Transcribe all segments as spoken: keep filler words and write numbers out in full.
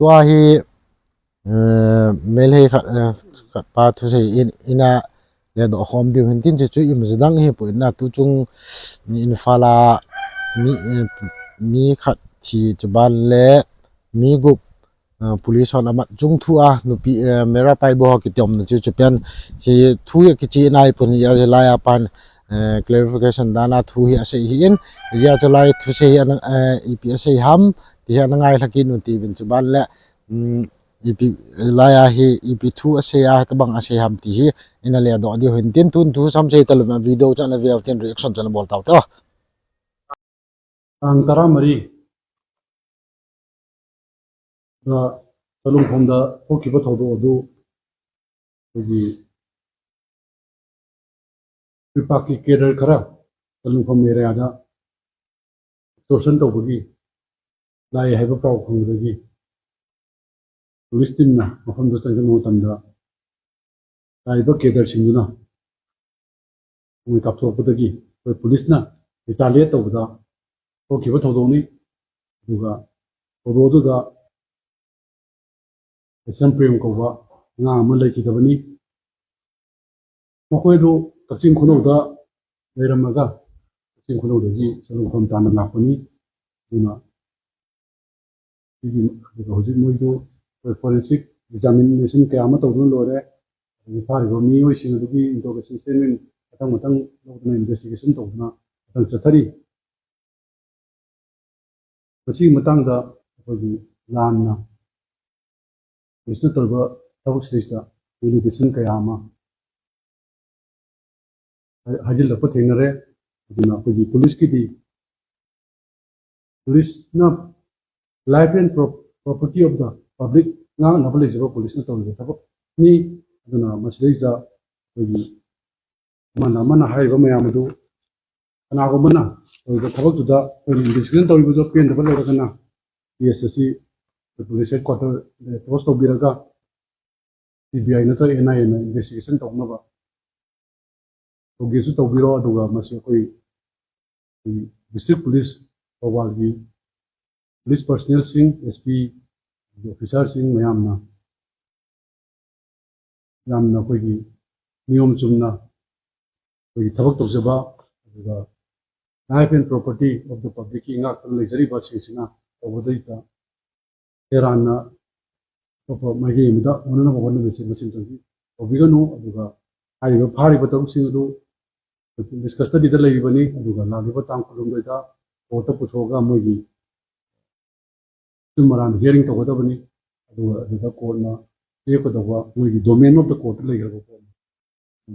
Tua hi, eh, Meitei khat, eh, khat pa thusei in, ina le doh khom diu hin tin chu chu imacha dang hi pu ina tu chung mi Imphal a mi, eh, mi khat thi chu ban le mi gup, eh, police hon amat chung thu a nupi, eh, Meira Paibo ho kitiom na chu chu pen hi thu ya kichi nai pun hi a lai a pan, eh, clarification dan a thu hi asei hi in, ya chu lai thusei hi an, eh, ipi asei ham ti hi ana ngai lhakin u ti vin chu ban le, um, ipi lai a hi ipi thu asei a tabang asei ham ti hi ina le doh diu hin tin tun thu sam sei talu video chan a view tin reaction chan a bol tau te. Tang tara mari da Salungkhom da thokhiba thoudoh adu, adugi Prepak ki cadre khara Salungkhom area da extortion toubagi lai haiba pao khangdagi police team na mafam da chang kanu tamda laiba cadre singduna mui kapthokpadagi, akhoi police na retaliate toubada thokhiba thoudoh ni, aduga thoudoh duda Esam Prem kouba nga ama leikidabani. Makhoi du Kakching Khulou da leiramaga, Kakching Khulou dagi Salungkhom tana lakpani. Aduna Hijik, hijik hojik moidu, forensic examination kaya ama touduna loire. Hijik phariba mihoisin adugi interrogation statement matang matang louduna investigation touduna matang chathari. Masi matangda akhoi lanna police na tolba thabak stage da delegation kaya ama hai-, haijil da pathengnare. Aduna akhoi police kiti police na life and pro-, property of the public nga na pale jiba police na tolba thabak ni. Aduna masi leija akhoi mana mana haiba mayam adu kana ko mana tolba thabak tuda akhoi investigation tolba jo pen da pale kana P S S C police headquarter le post tobiraga C B I na to N I A na investigation tounaba. Togi su tobiro aduga masi akhoi, akhoi district police Thoubal gi police personnel sing, S P, officer sing mayamna, yamna akhoi niyom chumna akhoi thabak toujaba, aduga life and property of the public ki ngakna leijariba sing sina toubadai cha Iran na papa mai ge mida, muna na papa na mesi masin tang ki. Obiganu, aduga haiba phariba thabak sing adu discuss ta dida leibani, aduga laliba tang kholum doida court ta puthoga moigi tumaran hearing toukadabani. Aduga, aduga court na ye kodawa moigi domain of the court leikadaba court na.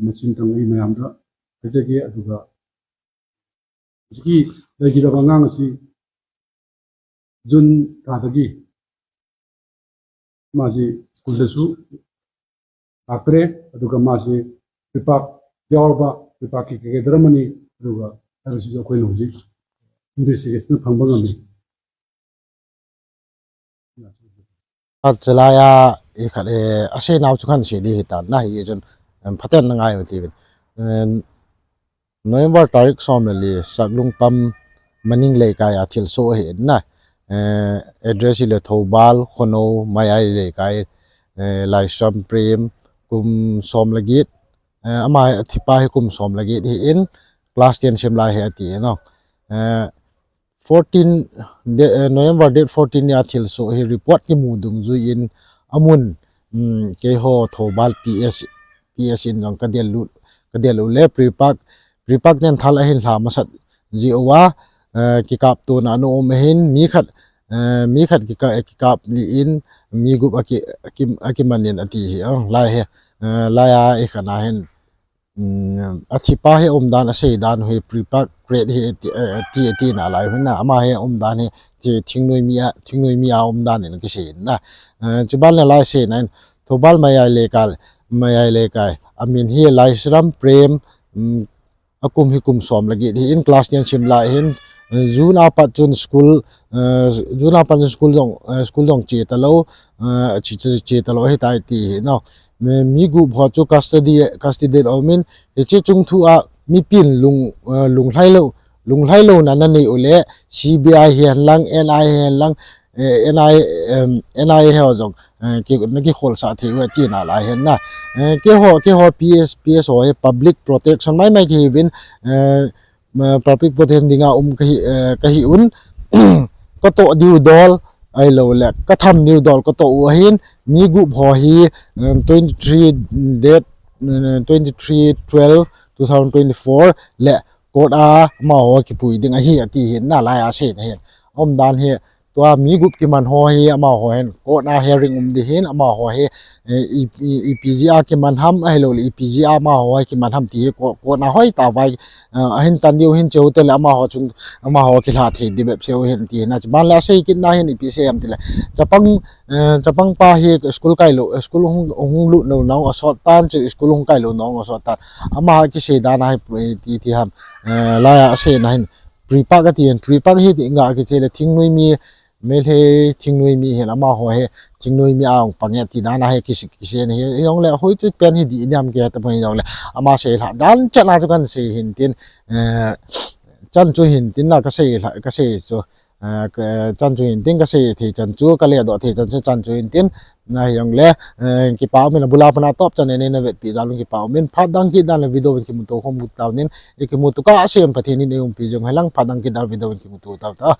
Masin tang ei mayamda hajage aduga hijiki leikidaba nga ngasi June tha dagi masi school dasu lakre, aduga masi Prepak yaoba, Prepak ki keke dramani, aduga habisi jo akhoi na hijik investigation phangba ngami. Khat chalai a, i khat, eh, asei nau chu khan sei di hitan, na hi chun, em, phaten na ngai u tivin. Em, November tarik som le li, Saklungpam Maning Leikai a thilsoh ahi in na. Eh, address hi le Thoubal, Khonou, Mayai Leikai, eh, Laishram Prem, kum som le get, eh, ama hi, athipa hi kum som le get ahi in, class ten sim lai ahi ati in, no. Eh, fourteen, de-, eh, November date fourteen ni a thilsoh hi report kimu dungjui in amun, um, keiho Thoubal P S, P S in jong kadel u, kadel u le Prepak, Prepak nen thal ahin lha masat ji uva, eh, kikap tona ana um ahin mi khat, eh, mi khat kika-, kikap li in mi gup aki, aki, akiman in ati hi, oh, lai hi, eh, lai a i khat na hin, um, athipa hi umdan asei dan hi Prepak create hi ti, eh, ti, ti na lai hi na, ama hi umdan hi ti thingnoi mi a, thingnoi mi a umdan in kisei na. Eh, chuban le lai sei na in, Thoubal Mayai Leikai, Mayai Leikai. Amin hi Laishram Prem, um, akum hi kum som le get ahi in class ten sim lai ahin, eh, June a pat chun school, eh, June a pat chun school jong, eh, school jong che talou, eh, che, che, che talou ahitai ti hi, no. Mi, mi gup ho chu custody, custody a um in, hiche chung thu a mipin lung, eh, lunglhai lou, lunglhai louna nanei u le, C B I hihen lang, N I A hihen lang, eh, N I, em, N I A ho jong, eh, ki, na kikholsah thei u ahi tina lai ahin na. Eh, keiho, keiho P S, P S ho hi public protection maimai kahiuvin, eh, ma, public protection dinga um kahi, eh, kahi un, katoh diu dol, ahilou le, katham diu dol katoh u ahin, mi gup ho hi, em, twenty-three date, eh, twenty-three twelve two thousand twenty-four le court a amaho kipui ding ahi ati ahin na lai a aseina ahin. Aumdan hi, tua mi gup kiman ho hi amaho hin court a hearing um ding ahin, amaho hi, eh, i, i, ipi jeh a kiman ham, ahilou le ipi jeh a amaho hi kiman ham ti hi court, court a hoitah vai, eh, ahin tan diu ahin, chuteng le amaho chung, amaho kilha thei ding bep seh u ahin ti ahin. Achuban le asei kitna hin ipi sei ham tile, chapang, eh, chapang pa hi school kailou, school hung, hung lut lou nung asot tan, chu school hung kailou nung asot tan. Ama kisei dan a hi, eh, ti, ti ham, eh, lai a aseina hin, pre-pack ati ahin, pre-pack hi ti nga kiche le thingnoi mi, Meitei thingnoi mi hin amaho hi, thingnoi mi a hung pang e ti dan a hi kisi, kiseina hi, hijongle hoi chu pen hi dih niam ke ta pon hijongle, ama seilhah dan chan a chu kan sei hin tin, eh, chan chu hin tin na kasei lha, kasei chu, eh, ka, chan chu hin tin kasei thei chan chu, kaledoh thei chan chu, chan chu hin tin, na hijongle, eh, kipa umin abula pat a top chan neina vetpi jal un kipa umin, phat dang kit dan le video in kimuto khom u tauvin, ikimuto kah a Pathen in eiumpi jing hen lang, phat dang kit dan video in kimuto tau ta.